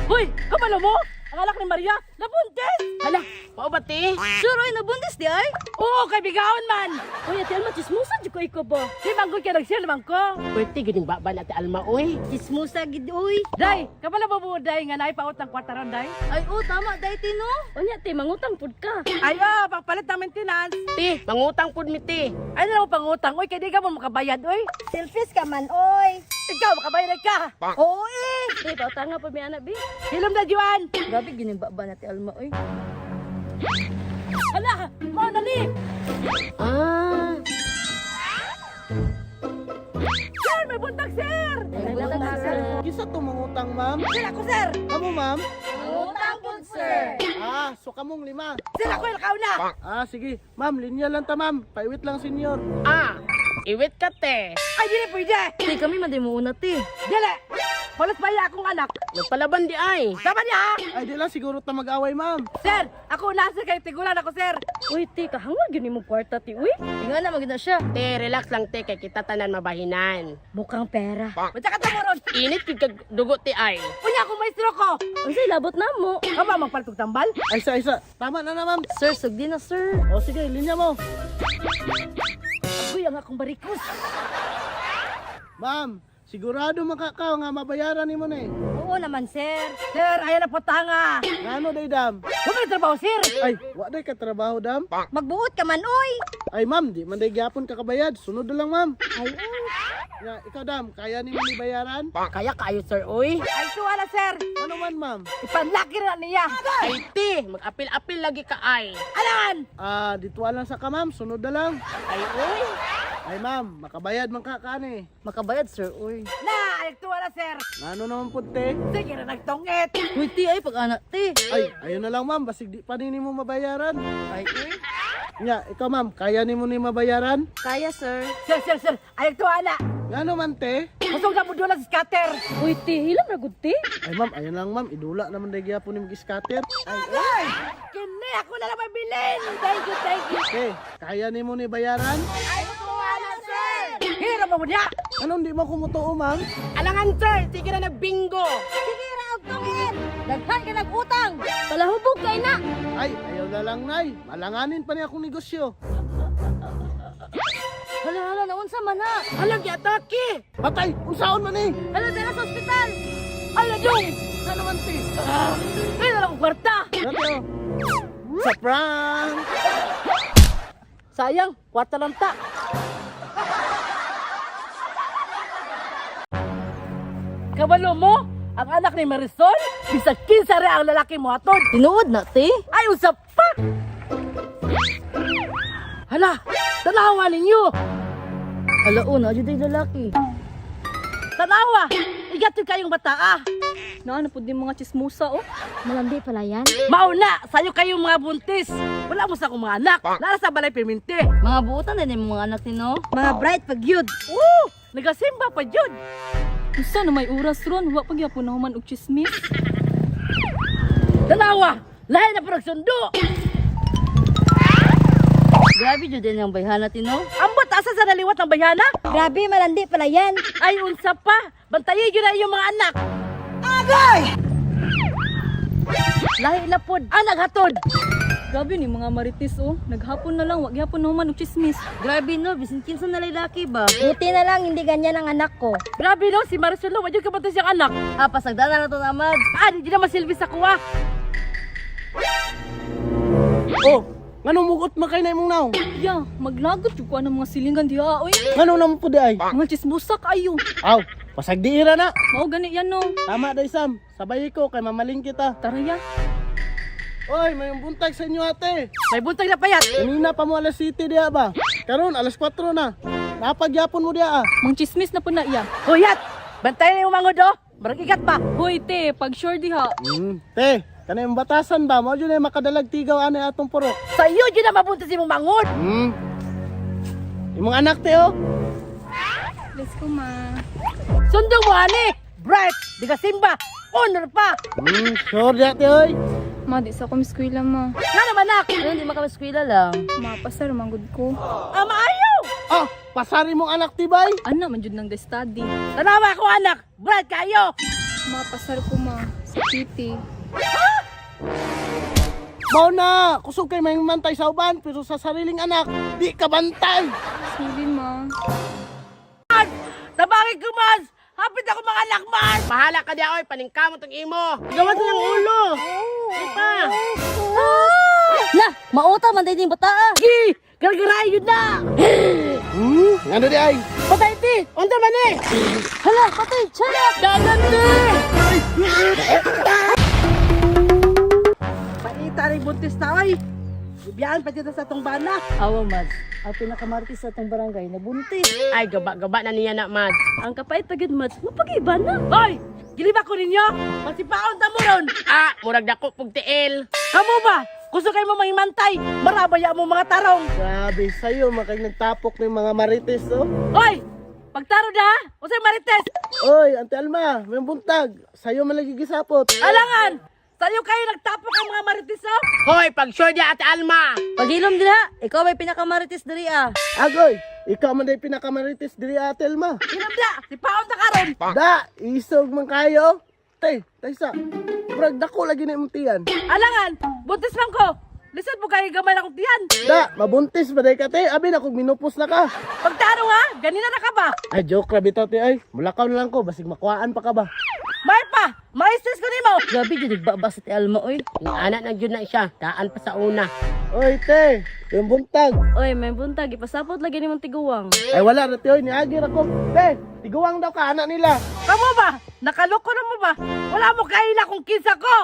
Hoy, kabalo mo? Ang anak ni Maria, nabuntis! Hala, mao ba te? Sure, oy, nabuntis di ay. Oo, kaibigaon man! Uy, Ate Alma, chismosa jud ko ikaw ba? Di manggod ka nag-share naman ko. Pwede gid baba na Ate Alma oy. Chismosa gid oy. Day, kabalo mo mo, day, nga naipaot ng kwarta ron, day? Ay, oh, tama day ti no. Unya ti, mangutang pud ka. Ay, oh, pagpalit ng maintenance. Te, mangutang pud mi te. Ay, na lang pangutang, oy, kay di ka mo makabayad, oy. Selfies ka man, oy. Ikaw, makabayad ka. Oo eh. Ti, pautanga pud mi ana bi. Hilom na, Juan. Grabe gini ba na Ate Alma oy. Hala, mao na ni. Ah, Sir, may buntag, sir. May buntag, sir. Kisa to mangutang, ma'am? Sir, ako, sir. Kamo, ma'am? Mangutang pud, sir. Ah, so kamong lima. Sir, ako yung nakauna. Ah, sige. Ma'am, linya lang ta, ma'am. Paiwit lang, senyor. ah. Iwit ka te. Ay, dili pwede. Ti, kami man di mo una ti. Dili. Palos ba akong anak? Nagpalaban di ay. Tama niya, ha? Ay, di lang siguro ta mag-away, ma'am. Sir, ako una, sir, kay tigulan ako, sir. Uy, ti, kahangwag gyud nimo kwarta ti uy. Inga na magid na siya. Te, relax lang te kay kita tanan mabahinan. Mukhang pera. Unsa ka tamo ron? Init gid kag dugo te ay. Unya akong maestro ko. Unsay labot namo? Kama magpalit og tambal? Ay, isa, isa. Tama na na, ma'am. Sir, sugdi na sir. O, sige, linya mo. Agoy ang akong barikus. Ma'am, sigurado makakaw nga mabayaran nimo na eh. Oo naman, sir. Sir, ayan na putanga. Ngano day, dam? Wala may trabaho, sir. Ay, wa day ka trabaho, dam? Magbuot ka man, oy. Ay, ma'am, di man day gyapon kakabayad. Sunod na lang, ma'am. Ay, oh. Nga, ikaw, dam, kaya nimo ni bayaran? Kaya kaayo sir oy. Ay, tuwa na, sir. Ano man, ma'am? Ipanlaki na niya. Ay te, mag-apil-apil lagi ka ay. Alangan! Ah, dito lang sa ka, ma'am. Sunod na lang. Ay oy. Ay, ma'am, makabayad man ka kaani. Makabayad sir uy. Na, ay tuwa na, sir. Ngano naman pud te? Sige na nagtongit. Uy, ti ay pag anak ti. Ay, ayun na lang ma'am, basig di pa nimo mabayaran. Ay, uy. Nya, ikaw ma'am, kaya nimo ni mabayaran? Kaya sir. Sir, sir, sir. Ay tuwa na. Ngano man te? Busog na mo dula sa scatter. Uy, ti, hilam ra gud ti. Ay ma'am, ayun lang ma'am, idula naman day gyapon ni mag-scatter. Ay, kini ako na lang mabilin. Thank you, thank you. Te, kaya nimo ni bayaran? Ay tuwa na, sir. Hira mo niya. Anong di mo kumutuo ma'am? Alangan sir, sige na nagbingo. Sige ra og tungit. Daghan ka nag-utang. Palahubog kay na. Ay, ayaw na lang nay, malanganin pa niya akong negosyo. Hala, hala, naunsa man na. Hala giatake. Patay, unsaon man eh? Hala, dara sa ospital. Ay, nadung. Ano man te? Ay, na lang kwarta. Dati oh. Sa prank! Sayang, kwarta lang ta. Kabalo mo, ang anak ni Marisol, bisag kinsa ra ang lalaki mo atod. Tinuod na ti. Ay, usap pa! Hala, tanawa ninyo! Hala, oh, na jud ay lalaki. Tanawa! Igatod kayong bata ah! Naa na pud din mga chismosa oh. Malandi pala yan. Mauna, sayo kayong mga buntis! Wala mo sa akong mga anak! Nara sa balay perminti! Mga buotan din yung mga anak ni no. Mga bright pag yun. Woo! Nagasimba pa yun! Usa na may oras ron, wa pa gyapon na human og chismis. Tanawa! Lahi na po nagsundo! Grabe jud din ang bayhana ti no. Ambot asa sa naliwat ng bayhana? Grabe, malandi pala yan. Ay, unsa pa! Bantayi yun na iyong mga anak! Agay! Lahi na pod! Ah, naghatod! Grabe ni mga marites oh. Naghapon na lang, wa gyapon na human og chismis. Grabe no, bisin kinsa na lalaki ba. Buti na lang hindi ganyan ang anak ko. Grabe no, si Marisol no, wadyo ka siyang anak. Ah, pasagdana na to na amad. Ah, di na masilbi sa kuwa. Oh, ngano mugot man kay na imong naong? Ya, maglagot jud ko anang mga silingan diha oy. Ngano naman pud ay? Mga chismosa kayo. Aw, pasagdiira na. Mao gani yan no. Tama day Sam, sabay ko kay mamaling kita. Tara ya. Oy, may buntag sa inyo ate. May buntag na payat. Kanina pa mo alas city diha ba? Karon alas 4 na. Napagyapon mo diha ah. Mang chismis na pud na iya. Huyat! Bantayan na yung mga do. Marag ikat pa. Hoy te, pag sure diha. Te, kanay imong batasan ba? Mao jud na makadalag tigaw ani atong purok. Sa iyo dyan na mabuntis imong mangod. Imong anak te oh. Let's go ma. Sundo mo ani. Bright, di ka simba. Honor pa. Sure diha te oy. Ma, di sa akong eskwela, ma. Nga naman nak. Ano, di makamaeskwela lang. Ma, pasar manggod ko. Ah, maayo. Ah, pasari mong anak tibay. Ana man jud nang de study. Tanawa ako anak. Bright kayo. Ma, pasar ko ma. Sa PT. Mao na, kusog kay may mantay sa uban pero sa sariling anak, di ka bantay. Sorry ma. Tabangin ko, Mads! Hapit ako mga anak, Mads! Bahala ka diya oy, paningkamot ang imo. Gawas ng ulo. Ipa. Na, mauta man din yung bata ah. Gi! Gargaray yun na! Ngano di ay? Patay ti, unsa man eh? Hala, patay, tiyak. Dagan, te! Panita rin buntis na, oy! Bibiyaan pa dito sa atong bana. Awa, Mads. Ang pinakamarites sa atong barangay nabuntis. Ay gaba-gaba na niya na, Mads. Ang kapait pagid, Mads, mapag-iba na. Hoy! Giliba ko ninyo! Magsipaon ta mo ron! Ah, murag dako pug tiil. Kamo ba? Gusto kayo mo mahimantay! Marabaya mo mga tarong! Grabe sa'yo, makay nagtapok ng mga marites, oh. Hoy! Pagtaro na! Usay marites! Oy, Ante Alma, may buntag. Sa'yo man lagi gisapot. Alangan! Sa'yo kayo nagtapok ang mga marites, oh! Hoy, pag sure diya Ate Alma. Paghilom dira, ikaw may pinakamarites diri ah. Agoy, ikaw man day pinakamarites diri Ate Alma. Inom na! Sipaon ta karon! Da, isog man kayo. Te, taysa. Murag dako lagi na imong tiyan. Alangan! Buntis man ko! Lisod mo kayo gamay na akong tiyan! Da, mabuntis ba day ka te? Abi na kung minupos na ka. Pagtaro ha! Ganina na ka ba? Ay, joke ra bitaw te ay. Mulakaw na lang ko basig makuhaan pa ka ba. May pa! Mais-stress ko nimo! Grabe jud nagbaba sa ti Alma oy. Ang anak na gyud na siya, daan pa sa una. Oy, te, yung buntag. Oy, may buntag ipasapot lagi nimong tiguang. Ay wala ra te oy, niagi ra ko. Te, tiguang daw ka anak nila. Kamo ba? Nakaloko na mo ba? Wala mo kaila kung kinsa ko!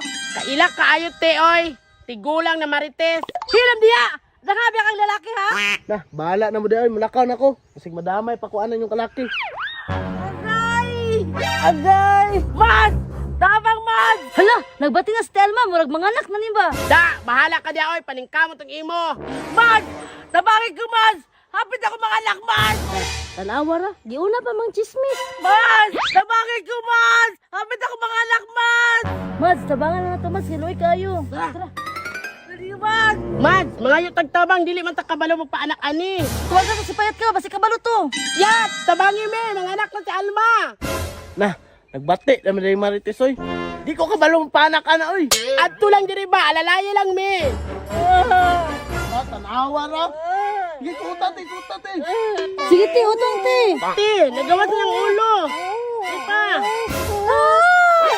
Kaila kaayo te oy. Tigulang na marites. Hilam diya! Nangabi kang lalaki ha! Na, bahala na mo di oy, mulakaw na ko. Basig madamay pakuanan yung kalaki. Agay! Agay! Mas! Tabang mas! Hala, nagbati na si ti Alma, murag manganak na ni ba? Da, bahala ka diya oy, paningkamot ang imo. Mas! Tabangin ko mas! Hapit ako mga anak mas! Tanawa ra, giuna pa mang chismis. Mas! Tabangin ko mas! Hapit ako mga anak mas! Mads, tabangan na na to, Mads, hiloy kayo. Tara. Dali mas! Mads, mga tagtabang dili man ta kabalo magpaanak ani. Tuwagan sa sipayat ka, basi kabalo to. Yat, tabangi me, mga anak na si Alma. Na, nagbati naman day marites oy. Di ko kabalong panak ana oy. Adto lang diri ba, alalaya lang me. Ah, tanawa ra. Sige, kuta te, kuta te. Sige ti, utong ti. Te, nagawas ng ulo. Ipa.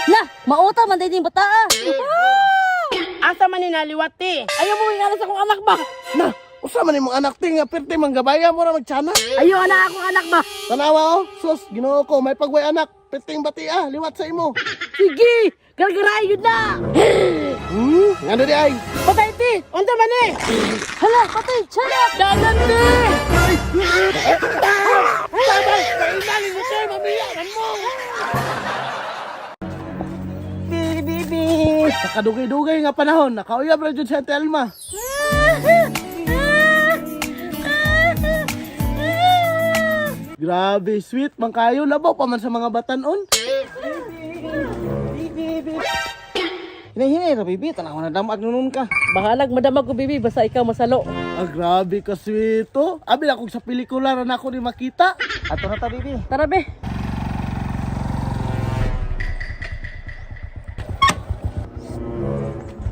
Na, mauta man din yung bata ah. Asa man ni naliwat te? Ayaw mo ingalas akong anak ba? Na, usa man imong anak te nga perti manggabaya mo ra magtsana. Ayaw na akong anak ba? Tanawa oh, sus, Ginoo ko, may pagway anak. Perting bati ah, liwat sa imo. Sige! Gargaray yun na! Ngano di ay? Patay te, unsa man eh? Hala, patay, tiyak. Dagan te! Tabang, kainanin mo te, mamiyaran mo. Sa kadugay-dugay nga panahon, nakauyab ra jud si Ate Alma. Grabe, sweet man kayo. Labaw pa man sa mga batanon. Hinahinay ra bibi, tanaw na damag nun ka. Bahalag madamag ko bibi basta ikaw masalo. Ah, grabe ka sweet oh. Abi na kung sa pelikula ra na ako ni makita. Ato na ta bibi. Tara be.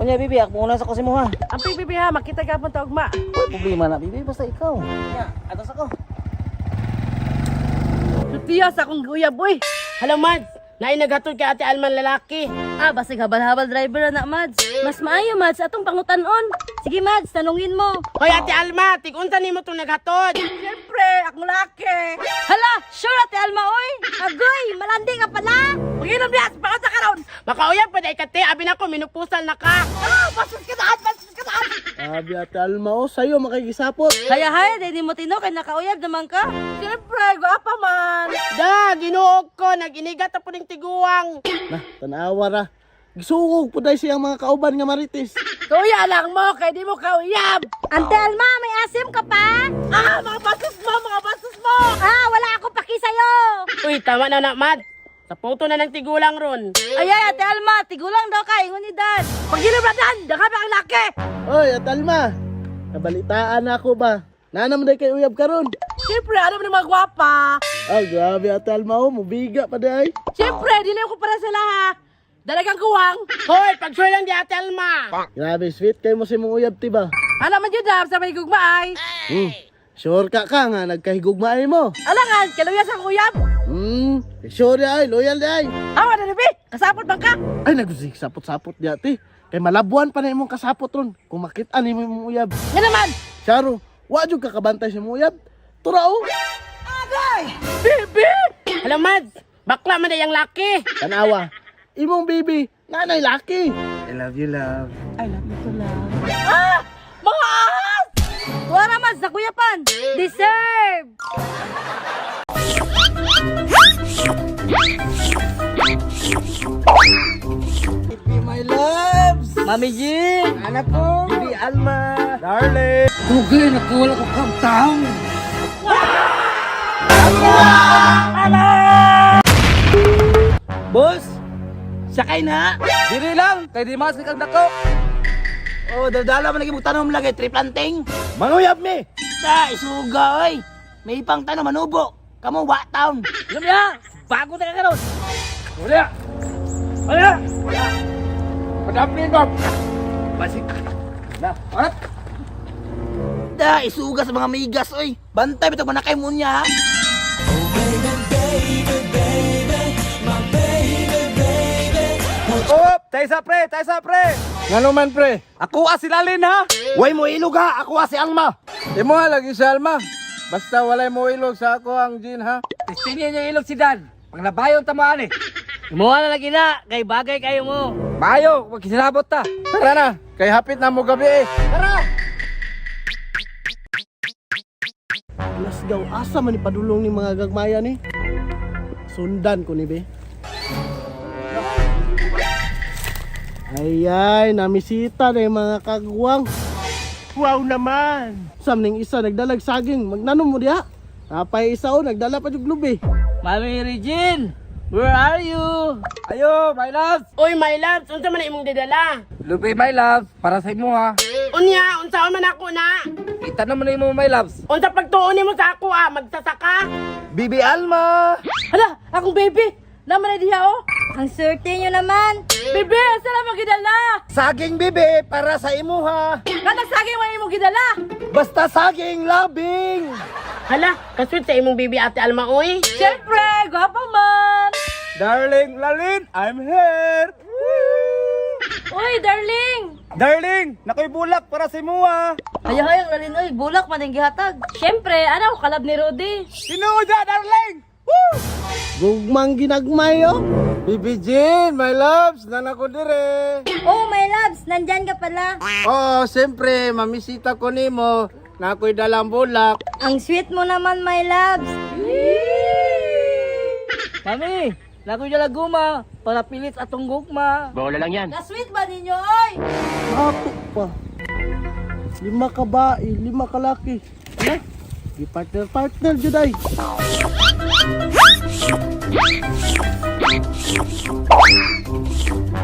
Unya bibi, ako muna sa kusi mo ha. Ang bibi ha, makita ka pong taugma. Uy, problema na bibi, basta ikaw. Nya, ato sa ko. Sutiya sa akong uyab uy. Hello Mads, naay naghatod kay Ate Alma lalaki. Ah, basig habal-habal driver na, Mads. Mas maayo, Mads, atong pangutanon. Sige Mads, tanungin mo. Hoy Ate Alma, tig-unsa nimo tong naghatod? Siyempre, akong laki. Hala, sure Ate Alma oy. Agoy, malandi ka pala. Pag-inom niya, baka sa karon. Makauyab pa day ka te, abi nako minupusal na ka. Ah, bastos ka daan, bastos ka daan. Grabe Ate Alma oh, sayo makikisapot. Haya haya, dahil mo tino kay nakauyab naman ka. Siyempre, gwapa man. Da, Ginoo ko, naginigat na po ning tiguang. Na, tanawa ra. Gisuog po dahil siyang mga kauban nga marites. Kuya lang mo, kay di mo kauyab. Ante Alma, may asim ka pa? Ah, mga bastos mo, mga bastos mo. Ah, wala akong paki sa'yo. Uy, tama na na, Mads. Sa puto na ng tigulang ron. Ayay, Ate Alma, tigulang daw ka, ingon ni Dad. Pag-inom na daan, dakabi ang laki. Oy, Ate Alma, nabalitaan na ako ba? Nanam day kay uyab karon. Siyempre, ano man yung mga gwapa. Ah, grabe Ate Alma oh, mubiga pa di ay. Siyempre, dili ko para sila ha. Dalagang guwang. Hoy, pagsuwi lang di Ate Alma. Grabe, sweet kay mo si mong uyab, ti ba? Alam man yun, Dab, sa may gugma ay. Sure ka ka nga, nagkahigugmaay mo. Alangan, kaluya sa kuyab. Sure di ay, loyal di ay. Awa na be, kasapot bang ka? Ay, nagusik, sapot-sapot di ate. Kay malabuan pa na imong kasapot ron. Kung makita ni mo imong uyab. Nga naman. Charo, wa jud ka kabantay sa imong uyab. Tura oh. Bibi! Hello, Mads. Bakla man na yung laki. Tanawa, imong baby, nanay laki. I love you, love. Ah! Mga ahas! Wala Mads, nakuyapan. Deserve! Baby, my loves! Mami Jean! Anak ko! Baby Alma! Darling! Dugay, nakawala ko kang tao. Boss! Sakay na! Dili lang, kay di mas kang dako. Oh, daldala man lagi mo tanom lagi, triplanting. Manguyab mi! Ta, isuga oy. May ipang tanom manubo. Kamo wa town. Alam niya, bago na ka karon. Wala. Wala. Padapli ko. Basik. Na, orat. Da, isuga sa mga migas oy. Bantay bitag manakay mo niya ha. Oh, tayo sa pre, tayo sa pre. Ngano man pre? Ako ah, si Lalin ha. Way mo ilog ha, ako ah, si Alma. Imo ha, lagi si Alma. Basta walay mo ilog sa ako ang gin ha. Testingin niya ilog si Dan. Panglabayon tamaan eh. Imuha na lagi na, kay bagay kayo mo. Mayo, magkisinabot ta. Tara na, kay hapit na mo gabi eh. Tara! Lasgaw, asa man ipadulong ni mga gagmaya ni? Sundan ko ni be. Ay ay, namisita na yung mga kagwang. Wow naman. Sam ning isa nagdalag saging, magnanom mo diha. Napay isa o, nagdala pa yung lubi. Mami Regine, where are you? Ayo, my love. Uy, my love, unsa man na imong didala? Lupi, my love. Para sa imo ha. Unya, unsa man ako na? Itanom mo na imo, my loves. Unsa pagtuon nimo sa ako ah, magsasaka? Bibi Alma! Hala, akong baby. Naman na diha oh. Ang swerte nyo naman. Bebe, asa na magidala? Saging bibi para sa imo ha. Kanang saging man imong gidala. Basta saging labing. Hala, kasweet sa imong baby Ate Alma oy. Siyempre, gwapo man. Darling Lalin, I'm here. Uy, darling! Darling, nakoy bulak para sa imo ha. Ayaw hayang lalin oy, bulak man ang gihatag. Syempre, ana ko kalab ni Rudy. Tinuod ya, darling. Gugmang ginagmay oh. Bibi Jean, my loves, nana ko dire. Oh, my loves, nandyan ka pala. Oo, siyempre, mamisita ko nimo. Na ako'y dalang bulak. Ang sweet mo naman, my loves. Mami, nakoy dala guma para pilit atong gugma. Na-sweet ba ninyo oy? Ato pa. Lima ka bae, lima ka laki. Ala, di partner partner jud ay.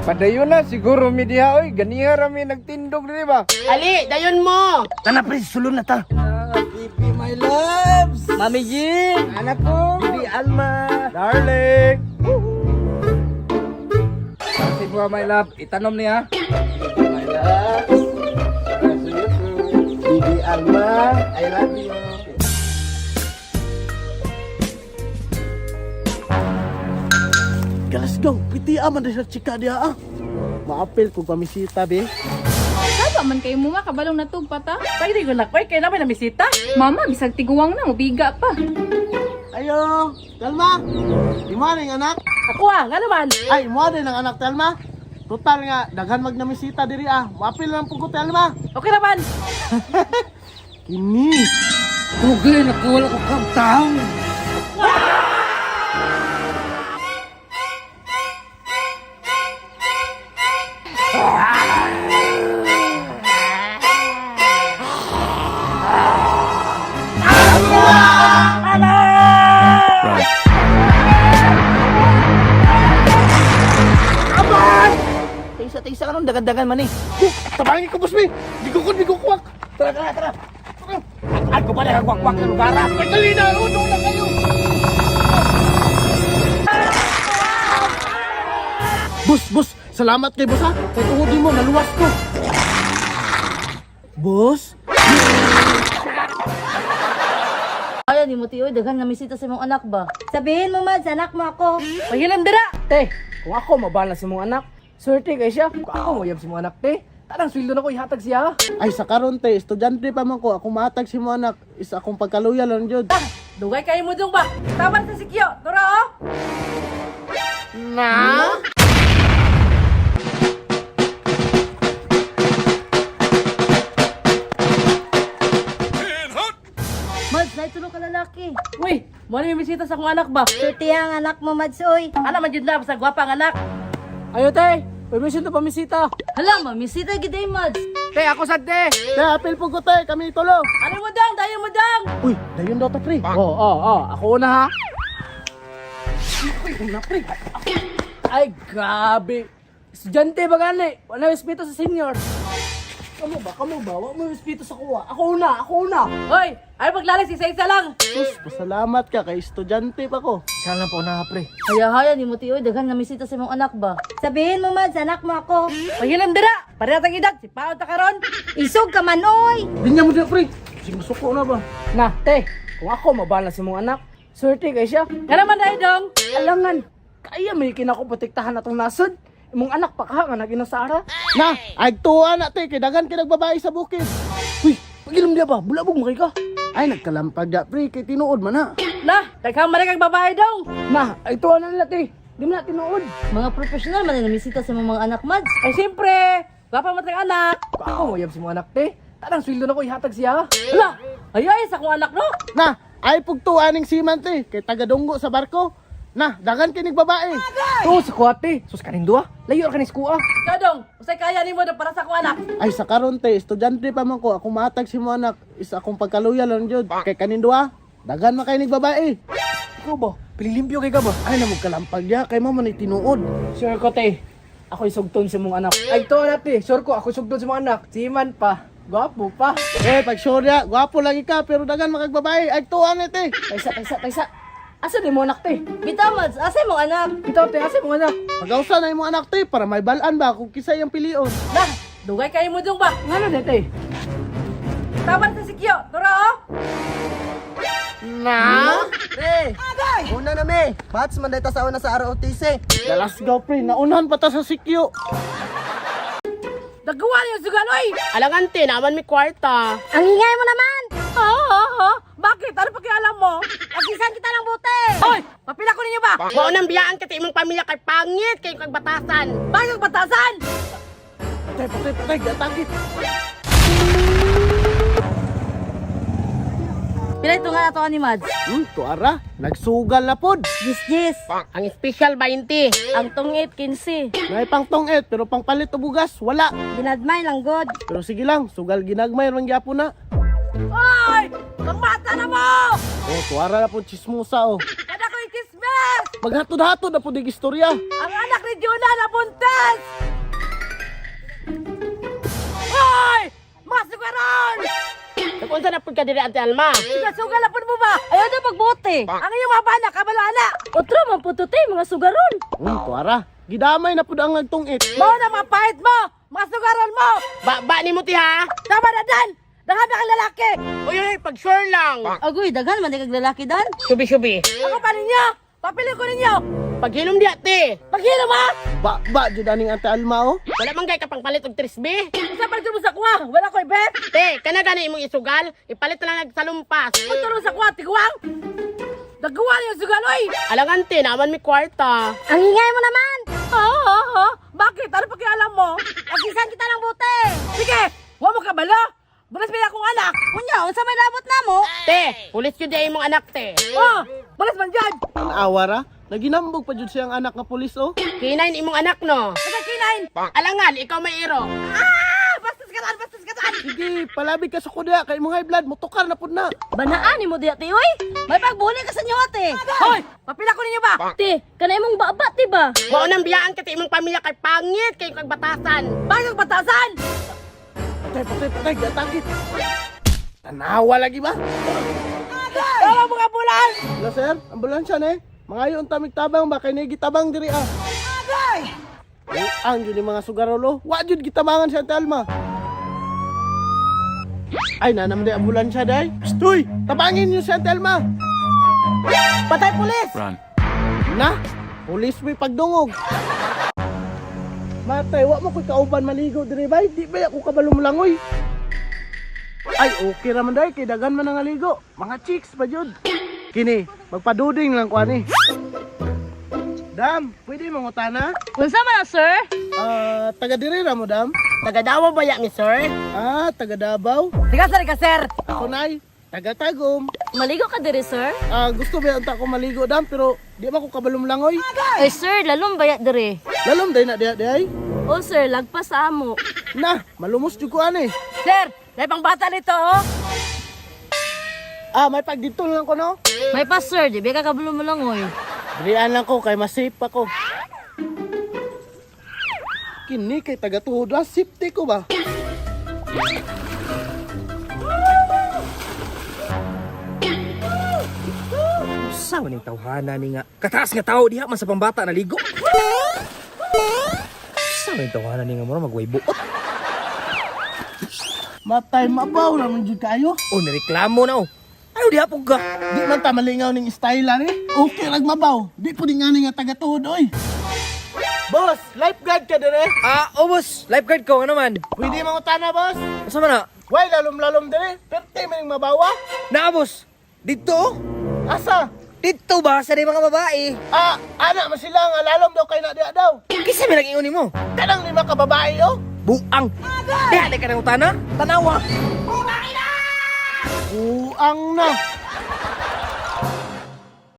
Padayon na, siguro mi diha oy. Ganiha ra mi nagtindog di ba? Ali, dayon mo. Tana pre, sulod na ta. Bibi, my loves. Mami Jean, Anak ko. Bibi Alma! Darling. Para sa imo, my love. Itanom niya. My loves. Para sa iyo. Bibi Alma, I love you. Galasgaw, piti man sa chika diha ah. Maapil kog pamisita be. Saba man kayo mo ma, kabalong natug pa ta. pwede ko lakoy kay naman namisita. Mama, bisag tiguang na, mubiga pa. Ayo, Telma. Imo ning anak. Ako ah, nga naman. Ay, imo din ang anak Telma. Total nga, daghan magnamisita diri ah. Maapil lang pud ko Telma. Okay naman. Kini. Dugay, nakawala ko kang tao. Taysa, taysa ka nun, dagan-dagan man eh. Tabangin ko boss me. Di ko kun, di ko kuwak. Tara, tara, tara. Ay, ko pa na kagwakwak ng lugar. Ay, dali na! Uno na kayo! Bus, bus! Salamat kay boss ha! Kay tungod mo, naluwas ko! Boss? Kaya ni mo tiyoy, daghan na misita sa imong anak ba? Sabihin mo, Mads, anak mo ako. Paghilam dira. Te, kung ako mabala sa mong anak, swerte kay siya. Kung ako moyab sa mong anak, te, tanang sweldo na ko ihatag siya. Ay, sa karon te, estudyante pa man ko. Ako matag si mo anak. Isa akong pagkaluya lang jud. Dugay kayo mo dong ba? Taban sa sikyo. Tura oh. Mads, naitulo ka lalaki. Uy, mo ni bisita sa akong anak ba? Swerte ang anak mo, Mads, oy. Ana man jud na sa gwapa ang anak. Ayo, te, permission to pamisita. Hala, mamisita gid ay Mads. Te, ako sad, te. Te, apil po ko te, kami tulo. Ano mo dong? Dayon mo dong. Uy, dayon daw ta pre. Oo, ako una ha. Uy, una pre. Ay, grabe. Estudyante ba gani? Wala respeto sa senior. Kamu ba? Kamu ba? Wala mo respeto sa kuha. Ako una, ako una. Hoy, ay paglalis isa-isa lang. Sus, pasalamat ka kay estudyante pa ko. Sana po na pre. Haya-haya ni mo tiyoy, daghan na misita sa imong anak ba? Sabihin mo, Mads, anak mo ako. Paghilam dira. Pareha tang edad, si paot ta karon. Isog ka man, oy. Dinya mo diya pre. Sige, suko na ba? Na, te, kung ako mabala sa mong anak, swerte kay siya. Nga naman dahil dong. Alangan, kaya may kinako protektahan atong nasod. Imong anak pa ka nga naginasara. Na, ay tuwa na te, kay daghan kay nagbabae sa bukid. Uy, pagilom niya ba? Bulabog mo kay ka. Ay, nagkalampag da pre, kay tinuod man ha. Na, daghang man kang babae dong. Na, ay tuwa na nila, te. Di mo na tinuod. Mga professional man na misita sa imong mga anak, Mads. Ay siyempre, gwapa man tang anak. Kung ako moyab sa mong anak, te, tanang sweldo na ko ihatag siya. Hala, ay ay sa akong anak no. Na, ay pugtuan ning siman te, kay taga-dunggo sa barko. Na, daghan kay nagbabae. To, sa kuha, te. Sus kanin duha. Layo ra kanin sa kuha. Ikaw dong, usay kaya nimo dong para sa akong anak. Ay, sa karon te, estudyante pa man ko. Ako matag si mo anak. Isa akong pagkaluya lang jud. Kay kanin duha, daghan man kay nagbabae. Ikaw ba? Pililimpyo kay ka ba? Ay, namog kalampag ya, kay mo man ay tinuod. Sure ko, te. Ako'y sugton sa mong anak. Ay, to na, te. Sure ko, ako'y sugton sa mong anak. Siman pa. Gwapo pa. Eh, pag sure ya, gwapo lagi ka, pero daghan makagbabae. Ay, tuwa na te. Taysa, taysa, taysa. Asa di mo anak, te? Bitaw, Mads, asa imong anak? Bitaw, te. Asa mo anak? Pagausa na imong anak te, para may balaan ba kung kisay ang pilion. Na, dugay kayo mo dong ba? Ngano de, te? Taban sa sikyo. Tura oh. Pre! Una na me! Bats man dahil sa una sa ROTC. Dalasgaw pre, naunahan pa ta sa sikyo. Dagawa niyo sugal oy. Alangan, te. Naman may kwarta. Ang ingay mo naman. Oo, oo, Bakit? Ano pakialam mo? Agisan kita ng bote. Hoy, papila ko ninyo ba? Mao nang biyaan ka imong pamilya kay pangit kay kag batasan. Bakit ang batasan? Patay, patay, patay, gatagit. Pila ito nga ato ni Mads? Tuara, nagsugal na pod. Gis-gis. Ang special 20. Ang tungit 15. May pang tongit, pero pangpalit o bugas, wala. Ginadmay lang, god. Pero sige lang, sugal ginagmay, rang gyapon na. Hoy! Pangmata na mo! Oh, tuara na po chismosa oh. Kada ko yung kismes! Maghatod-hatod na po dig istorya. Ang anak ni Jonah nabuntis! Hoy! Masugaron! Nag-unsa na pud ka diri Ate Alma? Sugal-sugal na po mo ba? Ayaw daw pagbote. Ang iyong mga bana, kabalo ana! Otro man puto te, mga sugaron. Tuara, gidamay na po ang nagtungit. Mao na mga pahit mo! Mga sugaron mo! Ba nimo ti ha? Tama na dan! Daghan na kang lalaki! Uy, uy, pag sure lang. Agoy, daghan man di kag lalaki dan. Subi subi. Ako pa ninyo! Papili ko ninyo! Paghilom di ate. Paghilom ha! Ba, ba, jud aning Ate Alma oh. Wala man gay ka pangpalit og 3B. Isa pa mo sa kuha! Wala ko'y bet! Te, kana gani imong isugal, ipalit na lang nagsalumpas. Pagtulong sa kuha, tiguang! Dagawa niyo sugal, oy! Alangan te, naman may kwarta. Ang ingay mo naman. Oo, oo, Bakit? Ano pakialam mo? Agisan kita ng bote. Sige! Huwag mo kabalo! Balas may akong anak! Unya, unsa may labot na mo? Te, pulis yun di imong anak te. Oh! Balas man dyan! Ang awara, naginambog pa jud siyang anak nga pulis oh. Kinain imong anak no. Basta kinain! Alangan, ikaw may iro. Ah! Bastos ka daan! Bastos ka daan! Sige, palabig ka sa kudya kay imong high blood motukar na pud na. Banaan nimo diha te oy. May pagbuli ka sa inyo, ate. Hoy! Papila ko ninyo ba? Te, kana imong baba te ba? Mao nang biyaan ka imong pamilya kay pangit kay kag batasan. Bakit ang batasan? Patay, patay, patay, gatagit. Tanawa lagi ba? Tawag mga ambulance! Hello sir, ambulansya na eh. Mga yon tamig tabang ba kay gitabang diri ah. Agay! Ang yun yung mga sugarolo. Wa jud gitabangan si Ate Alma. Ay, nanam di ambulansya day. Stoy, tabangin niyo si Ate Alma. Patay pulis! Na, pulis may pagdungog. Matay, wa mo ko'y kauban maligo diri bay. Di ba ako kabalo mulangoy? Ay, okay raman day kay dagan man ang aligo. Mga chicks pa jud. Kini, magpaduding lang ko ani. Dam, pwede mangutana? Unsa man na, sir? Ah, taga diri ra mo, Dam? Taga Davao ba ya mi sir? Ah, taga Davao. Tiga sir ka sir. Ako nay, taga Tagum. Maligo ka diri, sir? Ah, gusto ba unta ko maligo, Dam, pero di ba ko kabalo mulangoy? Ay, sir, lalom baya diri. Lalom day na diha day. Oh, sir, lagpas sa amo. Na, malumos jud ko ani. Sir, may pangbata nito oh. Ah, may pagdito lang ko no. May pa, sir, di ba ka kabalo mo lang, oy. Dirian lang ko kay mas safe ako. Kini kay taga tuhod ah, safety ko ba? Sa maning tawhana ni nga. Kataas nga tao diha man sa pambata naligo. Sa maning tawhana ni nga mura magway buot. Matay mabaw raman jud kayo. Oh, nireklamo na oh. Ano diha pug ka? Di man ta malingaw ning style ani. Okay rag mabaw. Di pud nga ni nga taga tuhod oy. Boss, lifeguard ka dire. Ah, oh boss, lifeguard ko ano man. Pwede mangutana, boss. Asa man na? Way lalom-lalom dire. Perte man ning mabawa. Na boss. Dito oh. Asa? Dito ba sa di mga babae? Ah, ana man sila nga lalom daw kay na diha daw. Kisa may nag-ingon nimo? Kanang lima ka babae oh. Buang. Diha di ka nang utana? Tanawa. Buang na.